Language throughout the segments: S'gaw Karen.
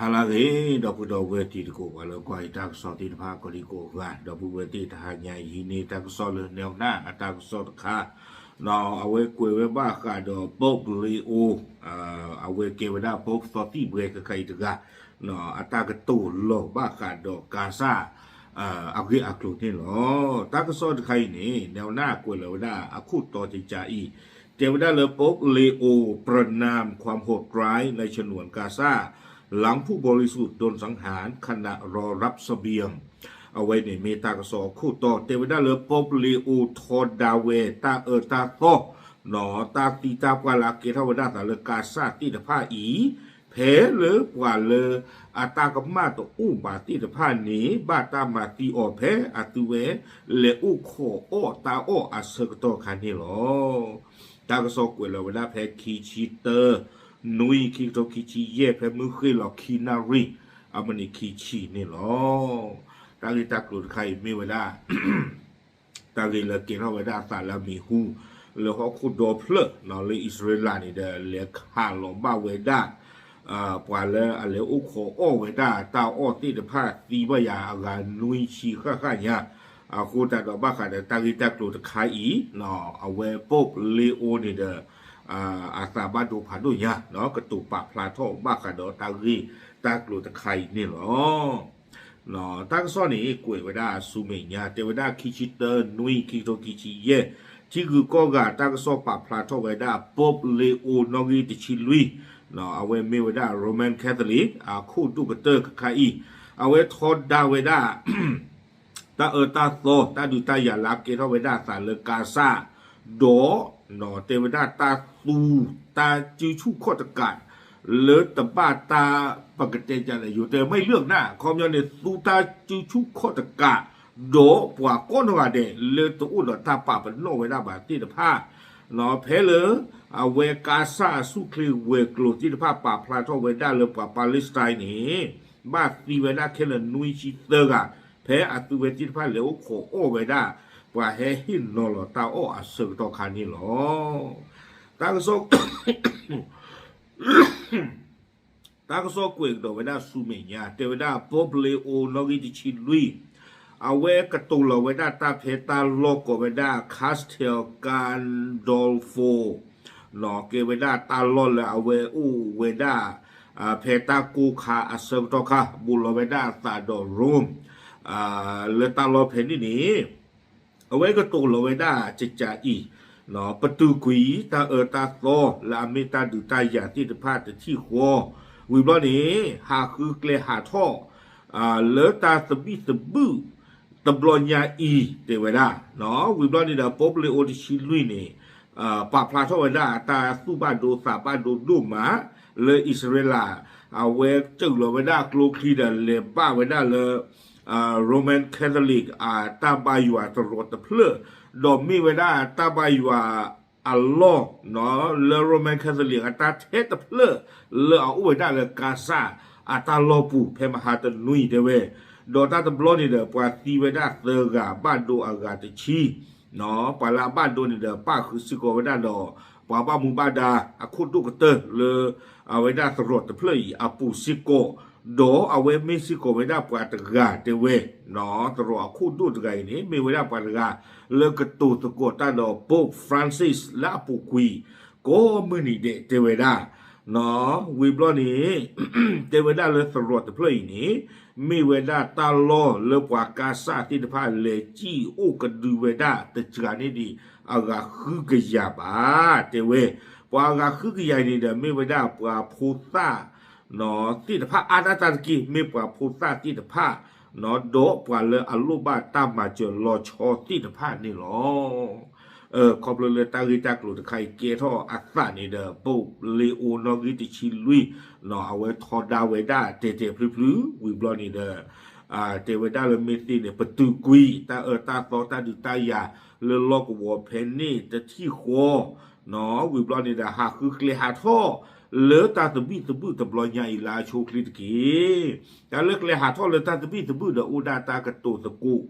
ဟါလၢအဂ့ၤ ဒီပုၢ်ဒီဝဲၢ်တံၤသကိး ပှၤလၢကွၢ်ယတၢ်ကစီၣ်သ့ၣ်တဖၣ်ကိးဒံကိးဂၤ ဒီပုၢ်ဝဲၢ်သ့ၣ်တဟါညါအံၤ ဟံးန့ၢ်တၢ်ကစီၣ်လၢ နဲဝနၢ် အတၢ်ကစီၣ်တခါ အဝဲကွဲးဝဲဘၣ်ဃးဒီး Pope Leo အဝဲကဲဝဲဒၣ် Pope သီသံၣ်ဘှဲခဲခါအံၤတဂၤ အတၢ်ကတိၤလီၤဘၣ်ဃးဒီးကါစၢ် အဂ့ၢ်အကျိၤန့ၣ်လီၤ. တၢ်ကစီၣ်တခါအံၤန့ၣ် နဲဝနၢ်ကွဲးလီၤဝဲဒၣ်အခိၣ်တီကကးအံၤ တဲဝဲဒၣ်လၢ Pope Leo ประณามความโหดร้ายในฉนวนกาซา หลังผู้บริสุทธิ์โดนสังหารขณะรอรับเสบียง အဝဲန့ၣ်မ့ၢ်တၢ်ကစီၣ်အခိၣ်တီ တဲဝဲဒၣ်လၢ Pope Leo ထီဒါဝဲတၢ်အၢတၢ်သီ တၢ်သံတၢ်ပှၢ်လၢအကဲထီၣ်ဝဲဒၣ်သးလၢကါစၢ်သ့ၣ်တဖၣ်အံၤ ဖဲလၢပှၤလၢအတၢ်ကမၣ်တအိၣ်ဘၣ်သ့ၣ်တဖၣ်န့ၣ် ဘၣ်တၢ်မၤသံအီၤဖဲအသုဝဲလဲၤအိၣ်ခိးအီၣ်တၢ်အီၣ်အဆၢကတီၢ်ခါန့ၣ်လီၤ. တၢ်ကစီၣ်ကွဲးလီၤဝဲဒၣ်ဖဲခံဆံတၢ နွံ ခံကထိခံဆံယဲၢ် ဖဲမုၢ်ဃ့ၢ်လီၤခံနၣ်ရံၣ် အမံးနံးခံဆံန့ၣ်လီၤ. တၢ်ဂ့ၢ်တၢ်ကျိၤတခါအံၤမ့ၢ်ဝဲဒၣ် တၢ်ဂ့ၢ်လၢကဲထီၣ်ဝဲဒၣ်အသးလၢအမံၤဟူ လၢဟီၣ်ခိၣ်ဒီဖျၢၣ် လၢအံၣ်စရ့လးန့ၣ်ဒီး လဲၤခးလီၤဘၣ်ဝဲဒၣ် ပှၤလၢအလဲၤအိၣ်ခိးအီၣ်ဝဲဒၣ်တၢ်အီၣ်သ့ၣ်တဖၣ်သံဘၣ်ယၤအဂၤနွံဆံဃၣ်ဃၣ်ညါ, အဃိသတးဒီးဘၣ်ဃးဒီးတၢ်ဂ့ၢ်တၢ်ကျိၤတခါအံၤ အဝဲ Pope Leo န့ၣ်ဒီး အသးဘၣ်ဒိဖးဒိၣ်ညါ ကတိၤပာ်ဖျါထီၣ်ဘၣ်ဃးဒီးတၢ်ဂ့ၢ်တၢ်ကျိၤတခါအံၤန့ၣ်လီၤ. တၢ်ကစီၣ်န့ၣ် ကွဲးဝဲဒၣ်ဆူမဲာ်ညါ တဲဝဲဒၣ်ခံဆံတၢ နွံ ခံကထိခံဆံယဲၢ် ထံဂုၤကီၢ်ဂၤတၢ်ကစီၣ်ပာ်ဖျါထီၣ်ဝဲဒၣ် Pope Leo နီၣ်ဂံၢ်တဆံလွံၢ် အဝဲမ့ၢ်ဝဲဒၣ် Roman Catholic အခိၣ်ဒိၣ်ကတၢၢ်တခါအံၤ အဝဲထီဒါဝဲဒၣ် တၢ်အၢတၢ်သီ တၢ်ဒုးတၢ်ယၤလၢအကဲထီၣ်ဝဲဒၣ်အသးလၢကါစၢ် ဒီး တဲဝဲဒၣ်တၢ်သူ တၢ်စုဆူၣ်ခီၣ်တကး လၢတဘၣ်တၢ် ပကတဲဒ်လဲၣ် ယိၤတဲမ့ၢ်လၢကနၣ် အခီပညီန့ၣ် သူတၢ်စုဆူၣ်ခီၣ်တကး ဒီးပှၤကိးနီၢ်ဂၤဒဲး လၢတအိၣ်ဒီးတၢ်ပာ်ပနီၣ်ဝဲဒၣ်ဘၣ်သ့ၣ်တဖၣ် ဖဲလၢ အဝဲကါစၢ်အဆူၣ်ချ့ဝဲၤကျိၤသ့ၣ်တဖၣ် ပာ်ဖျါထီၣ်ဝဲဒၣ်လၢပှၤ Palestine န့ၣ် ဘၣ်သံဝဲဒၣ်ခဲလၢာ်နွံဆံသၢဂၤ ဖဲအသုဝဲသ့ၣ်တဖၣ်လဲၤအိၣ်ခိးအီၣ်ဝဲဒၣ် ပှၤဟဲဟ့ၣ်နီၤလီၤတၢ်အီၣ်အဆၢကတီၢ်ခါန့ၣ်လီၤ. တၢ်ကစီၣ် တၢ်ကစီၣ်ကွဲးကဒီးဝဲဒၣ်ဆူမဲာ်ညါ တဲဝဲဒၣ် Pope Leo နီၣ်ဂံၢ်တဆံလွံၢ် အဝဲကတိၤလီၤဝဲဒၣ်တၢ်ဖဲတၢ်လီၢ်ကိးဝဲဒၣ် Castel Gandolfo ကဲဝဲဒၣ်တၢ်လီၢ်လၢအဝဲအိၣ်ဝဲဒၣ် ဖဲတၢ်ကိၢ်ခါအဆၢကတီၢ်ခါ ဘူးလီၤဝဲဒၣ်အသးဒီး Rome လၢတၢ်လီၢ်ဖဲန့ၣ်န့ၣ် အဝဲကတိၤလီၤဝဲဒၣ်ကကးအံၤ ပတုာ်ကွံာ်တၢ်အၢတၢ်သီလၢအမ့ၢ်တၢ်ဒုးတၢ်ယၤသ့ၣ်တဖၣ်တထံၣ်ဃီ, ဝံၤဘျီန့ၣ် ဟးဃုကျဲဟးထီၣ် လၢတၢ်သဘံၣ်သဘုၣ်တဘျီညါအံၤ တဲဝဲဒၣ်, ဝံၤဘျီန့ၣ်ဒီး Pope Leo တဆံလွံၢ်န့ၣ် ပာ်ဖျါထီၣ်ဝဲဒၣ်တၢ်သူၣ်ဘၣ်ဒိသးဘၣ်ဒိဒိၣ်မး လၢအံၣ်စရ့လး အဝဲစၢးလီၤဝဲဒၣ်ကျိချံဒီးလဲၤဘၣ်ဝဲဒၣ်လၢ Roman Catholic အတၢ်ဘါယွၤတရီးတဖျၢၣ်, ဒီးမ့ၢ်ဝဲဒၣ်တၢ်ဘါယွၤအလီၢ် လၢ Roman Catholic အတၢ်ထဲတဖျၢၣ် လၢအအိၣ်ဝဲဒၣ်လၢကါစၢ်အတၢ်လီၢ်ပူၤ ဖဲမဟါတနွံတဲဝဲ, ဒီးတၢ်တဘျီန့ၣ်ဒီး ပှၤသံဝဲဒၣ်သၢဂၤ ဘၣ်ဒိအဂၤတဆံ ပှၤလၢအဘၣ်ဒိန့ၣ်ဒီး ပၣ်ဃုာ်စ့ၢ်ကီးဝဲဒၣ်ဒီး ပှၤဘၣ်မူဘၣ်ဒါအခိၣ်ဒိၣ်ကတၢၢ်လၢ အဝဲဒၣ်သရိာ်တဖျၢၣ်အံၤအပူၤစ့ၢ်ကီး, ဒီးအဝဲမ့ၢ်စ့ၢ်ကီးဝဲဒၣ်ပှၤတဂၤတဲဝဲ, သရိာ်အခိၣ်ဒိၣ်တဂၤအံၤန့ၣ် မ့ၢ်ဝဲဒၣ်ပှၤတဂၤ လၢကတိၤသကိးတၢ်ဒီး Pope Francis လၢအပူၤကွံာ် ကိးမုၢ်နံၤဒဲးတဲဝဲဒၣ် ဝံၤဘျီန့ၣ် တဲဝဲဒၣ်လၢသရိာ်တဖျၢၣ်အံၤန့ၣ် မ့ၢ်ဝဲဒၣ်တၢ်လီၢ်လၢပှၤကါစၢ်သ့ၣ်တဖၣ်လဲၤစံၣ်အိၣ်ကဒုဝဲဒၣ်တစှၤန့ၣ်ဒံး အဂၤဃုကယၤဘၣ် တဲဝဲ, ပှၤအဂၤဃုကယၤအံၤန့ၣ်ဒီး မ့ၢ်ဝဲဒၣ်ပှၤဖိသၣ် သ့ၣ်တဖၣ်အါဒၣ်တၢ်တက့ၢ် မ့ၢ်ပှၤဖိသၣ်သ့ၣ်တဖၣ် ဒီးပှၤလၢအလိၣ်ဘၣ်တၢ်မၤစၢၤလီၤဆီသ့ၣ်တဖၣ်န့ၣ်လီၤ. ခီဖျိလၢတၢ်ဂ့ၢ်တၢ်ကျိၤတခါအံၤကဲထီၣ်အသးန့ၣ်ဒီး Pope Leo နီၣ်ဂံၢ်တဆံလွံၢ် အဝဲထီဒါဝဲဒၣ်တဲာ်တဲာ်ဖျုဖျု ဝံၤဘျီန့ၣ်ဒီး တဲဝဲဒၣ်လၢမ့ၢ်သ့န့ၣ် ပတုာ်ကွံာ် တၢ်အၢတၢ်သီတၢ်ဒုးတၢ်ယၤ လၢလီၢ်ကဝီၤဖဲန့ၣ်တထံၣ်ဃီ ဝံၤဘျီန့ၣ်ဒီး ဟးဃုကျဲဟးထီၣ် လၢတၢ်သဘံၣ်သဘုၣ်တဘျီညါအံၤလၢအဆိအချ့တက့ၢ်. တၢ်လၢကျဲဟးထီၣ်လၢတၢ်သဘံၣ်သဘုၣ်ဒီး အိၣ်ဒၣ်တၢ်ကတိၤသကိး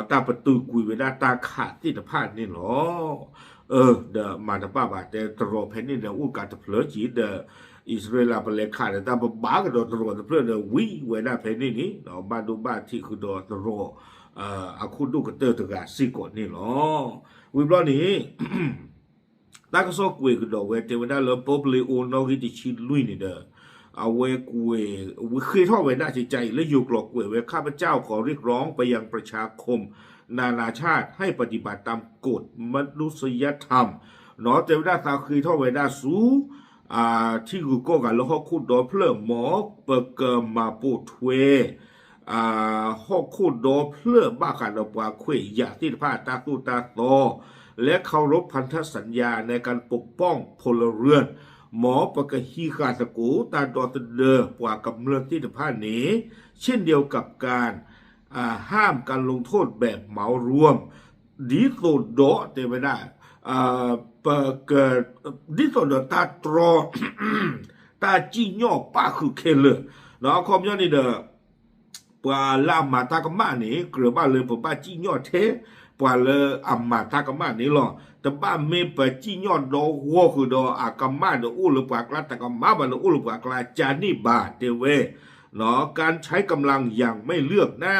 တၢ်ပတုာ်ကွံာ်ဝဲဒၣ်တၢ်ခးသ့ၣ်တဖၣ်န့ၣ်လီၤ. အၢ ဒီးမၤတဘၣ်ဘၣ် တဲတရီးဖဲန့ၣ်ဒီး အိၣ်ကးတဖျၢၣ်က့ၤဒီး အံၣ်စရ့လးပလဲၤခးဒီး တၢ်ပဘၣ်ကဒီးတရီးတဖျၢၣ်ဒီး ဝံၤဝဲဒၣ်ဖဲန့ၣ်န့ၣ် ဘၣ်ဒိဘၣ်ထံးဃုာ်ဒီးတရီး အခိၣ်ဒိၣ်ကတၢၢ်တဂၤစ့ၢ်ကီးန့ၣ်လီၤ. ဝံၤဘျီန့ၣ် တၢ်ကစီၣ်ကွဲးကဒီးဝဲ တဲဝဲဒၣ်လၢ ပီပလ့အိနီၣ်ဂံၢ်တဆံလွံၢ်န့ၣ်ဒီး အဝဲကွဲး ဝံဃ့ထီၣ်ဝဲဒၣ်ကကါအံၤလၢယိၤကျိာ်ကွဲးဝဲ ข้าพเจ้าขอเรียกร้องไปยังประชาคมนานาชาติให้ปฏิบัติตามกฎมนุษยธรรม နီၣ် တဲဝဲဒၣ်သးဃ့ထီၣ်ဝဲဒၣ်ဆူ ထံဂုၤကီၢ်ဂၤလၢဟီၣ်ခိၣ်ဒီဖျၢၣ် မ်ပကမၤပိာ်ထွဲ ဟီၣ်ခိၣ်ဒီဖျၢၣ်ဘၣ်ဃးဒီးပှၤခွဲးယာ်သ့ၣ်တဖၣ်အတၢ်သိၣ်တၢ်သီ และเคารพพันธสัญญาในการปกป้องพลเรือน မ်ပကဟံးဃာ်သကိးတၢ်ဒီသဒၢပှၤကမျၢၢ်သ့ၣ်တဖၣ်န့ၣ် เช่นเดียวกับการ ห้ามการลงโทษแบบเหมารวม ဒ်သိးဒီးတဲဝဲဒၣ် ပက ဒ်သိးဒီးတၢ်တြီ တၢ်စံၣ်ညီၣ်ပၣ်ဃုာ်ခဲလၢာ် အခီပညီန့ၣ်ဒီး ပှၤလၢအမၤတၢ်ကမၣ်န့ၣ် ကြၢးဘၣ်လၢပဘၣ်စံၣ်ညီၣ်ထဲ ပှၤလၢအမၤတၢ်ကမၣ်န့ၣ်လီၤ. တဘၣ်မ့ၢ်ပစံၣ်ညီၣ်ဒီဂီၢ်ဃုာ်ဒီးအကမၣ်ဒီးအိၣ်လၢပှၤကျါ တကမၣ်ဘၣ်ဒီးအိၣ်လၢပှၤကျါ ကန့ၣ်ဘၣ်တဲဝဲ การใช้กำลังอย่างไม่เลือกหน้า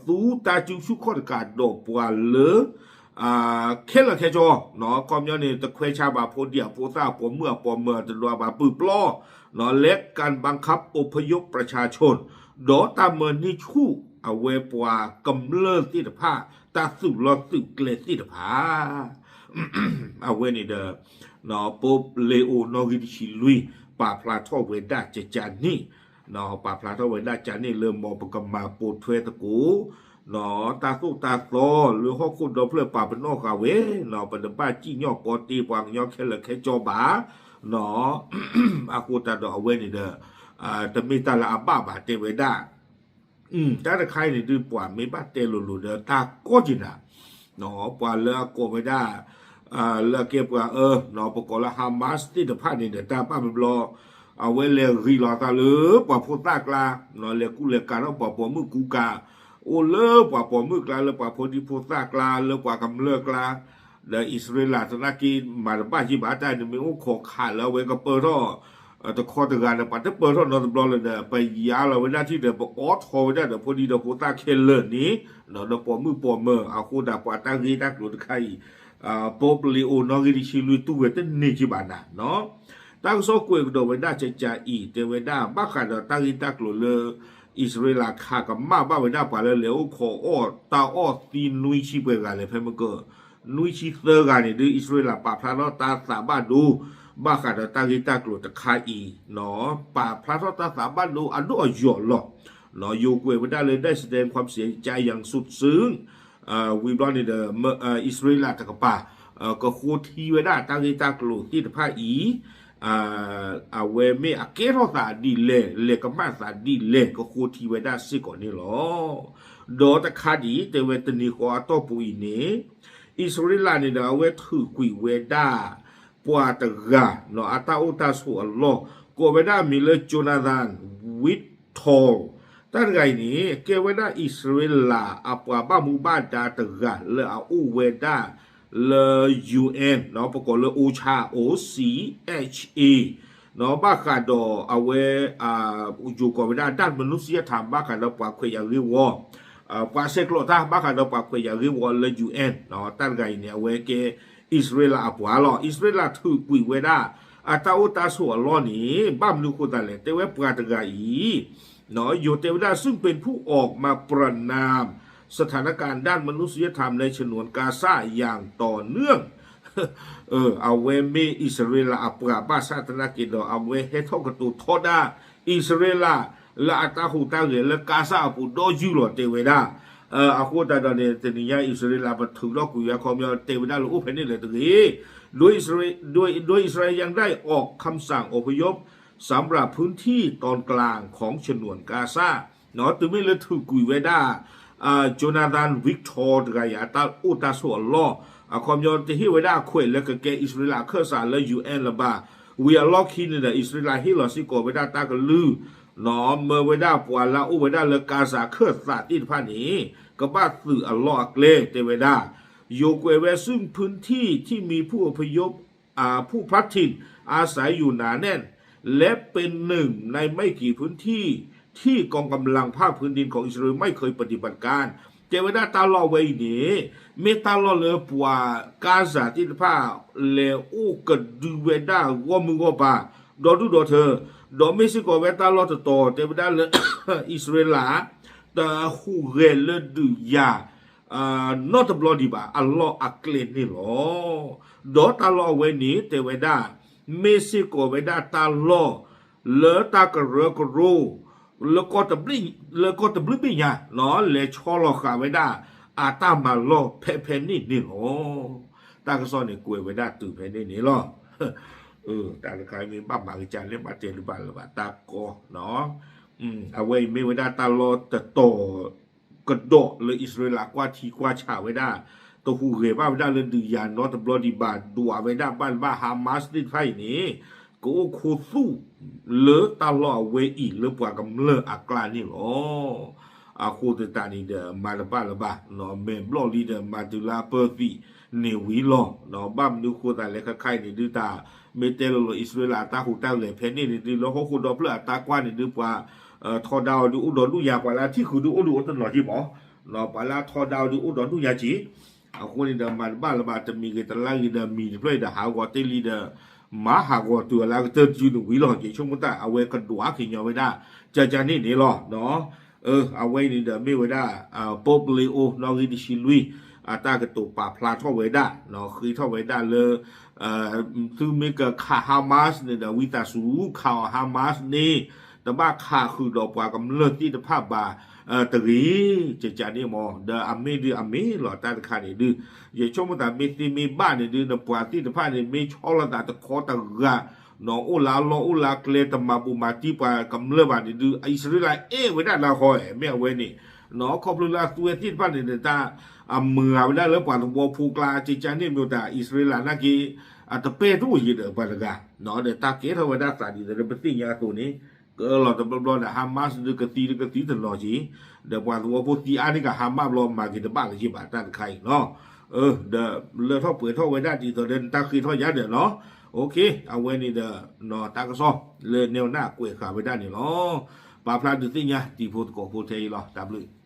သူတၢ်စုဆူၣ်ခီၣ်တကးဒီးပှၤလၢ ခဲလၢာ်ခဲဆ့ အခီပညီန့ၣ် တခွဲးဆါဘၣ်ဖိဒံဖိသၣ် ပိာ်မုၣ်အပိာ်မၢၤ တဒွးဘၣ်ပုၢ်ပျီ และการบังคับอพยพประชาชน ဒီးတၢ်မၢန့ၢ်ဆူၣ်အဝဲပှၤကမျၢၢ်သ့ၣ်တဖၣ် တၢ်သုးလီၢ်သုးကျဲသ့ၣ်တဖၣ် အဝဲန့ၣ်ဒီး ပီပလ့အိနီၣ်ဂံၢ်တဆံလွံၢ် ပာ်ဖျါထီၣ်ဝဲဒၣ်ကကါန့ၣ် ပာ်ဖျါထီၣ်ဝဲဒၣ်ကန့ၣ်လၢ မ်ပကမၤပိာ်ထွဲသကိး တၢ်သိၣ်တၢ်သီလၢဟီၣ်ခိၣ်ဒီဖျၢၣ် ပာ်ပနီၣ်ဃာ်ဝဲ ပတဘၣ်စံၣ်ညီၣ်ကီတ့ပှၤကညီခဲလၢာ်ခဲဆ့ဘၣ် အဃိသတးဒီးအဝဲန့ၣ်ဒီး တမ့ၢ်တၢ်လၢအဘၣ်ဘၣ်တဲဝဲဒၣ် တၢ်တခါအံၤန့ၣ်ဒုး ပှၤမ့ၢ်ဘၣ်တဲလိၤလိၤဒီး တၢ်ကီက့ၤနၤ ပှၤလၢအကိးဝဲဒၣ် လၢအကဲပှၤအၢ ပကိးလၢ Hamas သ့ၣ်တဖၣ်န့ၣ်ဒီး တၢ်ဘၣ်ဘျီဘျီ အဝဲလဲၤဂံၢ်လီၤသးလၢပှၤဖိသၣ်ကျါ လဲၤကူလဲၤကၤထီၣ်ပှၤပိာ်မုၣ်ကူကၤ အိၣ်လၢပှၤပိာ်မုၣ်ကျါ လၢပှၤဖိဒံဖိသၣ်ကျါ လၢပှၤကမျၢၢ်ကျါ ဒီးအံၣ်စရ့လးသနာ်က့ မၤတဘၣ်ယံာ်ဘၣ် တၢ်န့ၣ်မ့ၢ်အိၣ်ခိးခးလၢအဝဲကပၢထီၣ် တခီတဂၤဒီး ပှၤတပၢထီၣ်နီတဘျီလၢၤဒီး ပယါလီၤဝဲဒၣ်ထံၣ်ဒီး ပအိးထီၣ်ဝဲဒၣ်ဒီးဖိဒံဒီးဖိသၣ်ခဲလၢာ်န့ၣ် ဒီးပိာ်မုၣ်ပိာ်မၢၤ အဃိသတးပှၤတၢ်ဂ့ၢ်တၢ်ကျိၤတခါအံၤ ပီပလ့အိနီၣ်ဂံၢ်တဆံလွံၢ်တူၢ်ဝဲတန့ၢ်က့ၤဘၣ်နၤ တၢ်ကစီၣ်ကွဲးကဒီးဝဲဒၣ်ကကါအံၤ တဲဝဲဒၣ် ဘၣ်ဃးဒီးတၢ်ဂ့ၢ်တၢ်ကျိၤလၢ အံၣ်စရ့လးခးကမၣ်ဘၣ်ဝဲဒၣ်ပှၤလၢလဲၤအိၣ်ခိးအီၣ်တၢ်အီၣ်သံနွံဆံပှဲၤဂၤလဲၣ် ဖဲမ့ၢ်က နွံဆံသၢဂၤန့ၣ်ဒုး အံၣ်စရ့လးပာ်ဖျါထီၣ်တၢ်သးဘၣ်ဒိ ဘၣ်ဃးဒီးတၢ်ဂ့ၢ်တၢ်ကျိၤတခါအံၤ ပာ်ဖျါထီၣ်တၢ်သးဘၣ်ဒိအဒိၣ်အယိာ်လီၤ ယိၤကွဲးဝဲဒၣ်လၢ ได้แสดงความเสียใจอย่างสุดซึ้ง ဝံၤဘျီန့ၣ်ဒီး အံၣ်စရ့လးတကပၤ ကဃိထံဝဲဒၣ်တၢ်ဂ့ၢ်တၢ်ကျိၤသ့ၣ်တဖၣ်အံၤ အဝဲမ့ၢ်အကဲထီၣ်သးဒ်လဲၣ် လဲၤကမၣ်သးဒ်လဲၣ် ကဃိထံဝဲဒၣ်စ့ၢ်ကီးန့ၣ်လီၤ. ဒီးတခါဒ်အံၤ တဲဝဲတနံၤဃီအတီၢ်ပူၤအံၤန့ၣ် အံၣ်စရ့လးန့ၣ်ဒီး အဝဲထုးကွံာ်ဝဲဒၣ် ပှၤတဂၤ အတၢ်အိၣ်တၢ်ဆိးအလီၢ် ကိးဝဲဒၣ်အမံၤလၢ Jonathan Whittal တၢ်တဂၤအံၤန့ၣ် ကဲဝဲဒၣ်အံၣ်စရ့လးအပှၤဘၣ်မူဘၣ်ဒါတဂၤလၢအအိၣ်ဝဲဒၣ်လၢ UN ပကိးလၢ OCHA OCHA ဘၣ်ဃးဒီးအဝဲ ယိၤကိးဝဲဒၣ် ด้านมนุษยธรรม ဘၣ်ဃးဒီးပှၤခွဲးယာ်ဂ့ၢ်ဝီ ပှၤဆဲးကျိးတၢ်ဘၣ်ဃးဒီးပှၤခွဲးယာ်ဂ့ၢ်ဝီလၢ UN တၢ်တဂၤအံၤန့ၣ် အဝဲကဲအံၣ်စရ့လးအပှၤလီၤ. အံၣ်စရ့လးထုးကွံာ်ဝဲဒၣ် အတၢ်အိၣ်တၢ်ဆိးအလီၢ်န့ၣ် ဘၣ်မနုၤအဃိသတးလဲၣ် တဲဝဲပှၤတဂၤအံၤ ယိၤတဲဝဲဒၣ် ซึ่งเป็นผู้ออกมาประณามสถานการณ์ด้านมนุษยธรรมในฉนวนกาซาอย่างต่อเนื่อง အဝဲမ့ၢ်အံၣ်စရ့လးအပှၤဘၣ်ဆၣ်သနာ်က့ဒီး အဝဲဟဲထီၣ်ကတိၤထီဒါ အံၣ်စရ့လး လၢအတၢ်ဟူးတၢ်ဂဲၤလၢကါစၢ်အပူၤဒီးယုၢ်လီၤတဲဝဲဒၣ်. အဃိသတးဒီးန့ၣ် တနံၤညါအံၣ်စရ့လးပထုးထီၣ်ကွံာ်ဝဲအခီပညီ တဲဝဲဒၣ်လၢအိၣ်ဖဲန့ၣ်လၢၤတဂ့ၤ โดยอิสราเอล โดยอิสราเอลยังได้ออกคำสั่งอพยพสำหรับพื้นที่ตอนกลางของฉนวนกาซา တုၤမ့ၢ်လၢထုးကွံာ်ဝဲဒၣ် Jonathan Whittal တဂၤအံၤ အတၢ်အိၣ်တၢ်ဆိးအလီၢ် အခီပညီတဟ့ၣ်ဝဲဒၣ်အခွဲးလၢကကဲအံၣ်စရ့လးအခၢၣ်စးလၢ UN လၢၤဘၣ်. ဝံၤအလီၢ်ခံန့ၣ်ဒီး အံၣ်စရ့လးဟ့ၣ်လီၤစ့ၢ်ကီးဝဲဒၣ်တၢ်ကလုၢ် မၢဝဲဒၣ်ပှၤလၢအအိၣ်ဝဲဒၣ်လၢကါစၢ်ခၢၣ်သးသ့ၣ်တဖၣ်န့ၣ် ကဘၣ်သုးအလီၢ်အကျဲတဲဝဲဒၣ် อยู่แกว่นแว่นซึ่งพื้นที่ที่มีผู้อพยพอ่าผู้พลัดถิ่นอาศัยอยู่หนาแน่น และเป็นหนึ่งในไม่กี่พื้นที่ที่กองกำลังภาคพื้นดินของอิสราเอลไม่เคยปฏิบัติการ တဲဝဲဒၣ်တၢ်လီၢ်ဝဲအံၤန့ၣ် မ့ၢ်တၢ်လီၢ်လၢပှၤကါစၤသ့ၣ်တဖၣ် လဲၤအိၣ်ကဒုဝဲဒၣ်ဂီၢ်မုၢ်ဂီၢ်ပၤ ဒီဒူၣ်ဒီထၢ ဒီးမ့ၢ်စ့ၢ်ကီးဝဲတၢ်လီၢ်တတီၤ တဲဝဲဒၣ်လၢ အံၣ်စရ့လး တဟူးဂဲၤလၢဒုးယၤ နီတဘျီဒံးဘၣ် အလီၢ်အကျဲန့ၣ်လီၤ. ဒီးတၢ်လီၢ်အဝဲန့ၣ် တဲဝဲဒၣ် မ့ၢ်စ့ၢ်ကီးဝဲဒၣ်တၢ်လီၢ် လၢတၢ်ကရၢကရိ လၢကီၢ်တဘျုးဘ့ၣ်ညါ လဲၤဆီလီၤဃာ်ဝဲဒၣ် အတၢ်မၤလီၢ်ဖဲဖဲန့ၣ်န့ၣ်လီၤ. တၢ်ကစီၣ်န့ၣ်ကွဲးဝဲဒၣ်တုၤဖဲန့ၣ်န့ၣ်လီၤ. တၢ်တခါမ့ၢ်ဘၣ်မၤကစၢ်လဲၣ် ဘၣ်တဲတဘၣ်လၢၤဘၣ် တၢ်ကီ အဝဲအံၤမ့ၢ်ဝဲဒၣ်တၢ်လီၢ်တတီၤ ကဒီးလၢအံၣ်စရ့လးကွၢ်ထံကွၢ်ဆးဝဲဒၣ် တဟူးဂဲၤဘၣ်ဝဲဒၣ်လၢဒုးယၤနီတဘျီဒံးဘၣ် ဒွးဝဲဒၣ်ဘၣ်တဘၣ် Hamas သ့ၣ်တဖၣ်အံၤန့ၣ် ကအိၣ်ခူသူၣ် လၢတၢ်လီၢ်အဝဲအံၤလၢပှၤကမျၢၢ်အကျါန့ၣ်လီၤ. အဃိသတးန့ၣ်ဒီး မၤတဘၣ်လၢၤဘၣ် မဲာ်ဘျီၣ်လံဒီး မၤတုၤလၢအပၢၢ်သံးန့ၣ်ဝံၤလီၤ. ဘၣ်မနုၤဃိသးလဲၣ်ခဲခါအံၤန့ၣ်ဒုးတၢ် မ့ၢ်တဲလီၤလီၤအံၣ်စရ့လးအတၢ်ဟူးတၢ်ဂဲၤဖဲန့ၣ်န့ၣ်ဒုး လၢဟီၣ်ခိၣ်ဒီဖျၢၣ်အတၢ်ကွၢ်န့ၣ်ဒုး ပှၤထီဒါအီၤဒုးအိၣ်ဒီးဒူၣ်ညါ ပှၤလၢအထံၣ်ဃုာ်ဒုးအိၣ်ဒုးအိၣ်တနီၤက့မး ပှၤလၢအထီဒါအီၤဒုးအိၣ်ဒီးဒူၣ်ညါက့ အဃိန့ၣ်ဒီး မၤတဘၣ်လၢၤဘၣ် တမံၤဂ့ၤတလါဂ့ၤဒီး မံၤတဖျၢၣ်အံၤဒီး ဟးဂီၤတ့ၢ်လံဒီး မၤဟးဂီၤတုၤအလၢကတၢၢ်တယုၢ်န့ၣ်ဝံၤလီၤ. ယဆိကမိၣ်တၢ် အဝဲကဒွးကညီၤဝဲဒၣ် ကကန့ၣ်န့ၣ်လီၤ. အဝဲအံၤန့ၣ်ဒီးမ့ၢ်ဝဲဒၣ် Pope Leo နီၣ်ဂံၢ်တဆံလွံၢ် အတၢ်ကတိၤပာ်ဖျါထီၣ်ဝဲဒၣ် ဃ့ထီၣ်ဝဲဒၣ်လၢ သုမ့ၢ်ကခး Hamas န့ၣ်ဒီး ဝံသးစူၤ ခးအီၤ Hamas န့ၣ် တဘၣ်ခးဃုာ်ဒီးပှၤကမျၢၢ်သ့ၣ်တဖၣ်ဘၣ် တဂ့ၤ ကကန့ၣ်မး ဒီးအမ့ၢ်ဒုးအမ့ၢ်လီၤ တၢ်တခါန့ၣ်ဒုး ယဆိကမိၣ်သးမ့ၢ်သ့မ့ၢ်ဘၣ်န့ၣ်ဒုး နပှၤသ့ၣ်တဖၣ်န့ၣ် မ့ၢ်ဆီလီၤသးတခီတဂၤ နီၢ်အိၣ်လၢအလီၢ်အိၣ်လၢအကျဲ တမၤဘူးမၤတံၢ်ပှၤကမျၢၢ်ဘၣ်န့ၣ်ဒုး အံၣ်စရ့လးအဲၣ်ဝဲဒၣ်လၢဃီ မ့ၢ်အဝဲန့ၣ် နီၢ်ခီဖျိလၢအသူဝဲသ့ၣ်တဖၣ်န့ၣ်ဒီး တၢ်အမုာ်ဂၤဝဲဒၣ်လၢပှၤသဝီဖိကျါ ကကန့ၣ်မ့ၢ်တၢ် အံၣ်စရ့လးနာ်က့ အတပဲတအိၣ်ယံၤဒီးပှၤတဂၤ ဒီးတၢ်ကဲထီၣ်ဝဲဒၣ်သးဒ်သိးလၢပသ့ၣ်ညါအသိးန့ၣ် ကလီၤတဘျီဘျီဒီး Hamas ဒုးကသံဒုးကသံတနီၤက့ၤ ဒီးပှၤသဝီဖိသံအါန့ၣ်က Hamas ဘျီမၤက့ၤတဘၣ်လၢၤက့ၤဘၣ် တၢ်တခါအံၤနီၤ ဒီးလၢထီၣ်ပှဲၤထီၣ်ဝဲဒၣ်ဒ်သိးဒီးနတၢ်ဃ့ထီၣ်ယါဒီးနီၤ အဝဲန့ၣ်ဒီး တၢ်ကစီၣ်လၢနဲဝဲဒၣ်ကွဲးဃာ်ဝဲဒၣ်န့ၣ်လီၤ. ပာ်ဖျါဒုးသ့ၣ်ညါ တံၤဖိသကိးဖိထဲအံၤလီၤ. တၢ်ဘျုး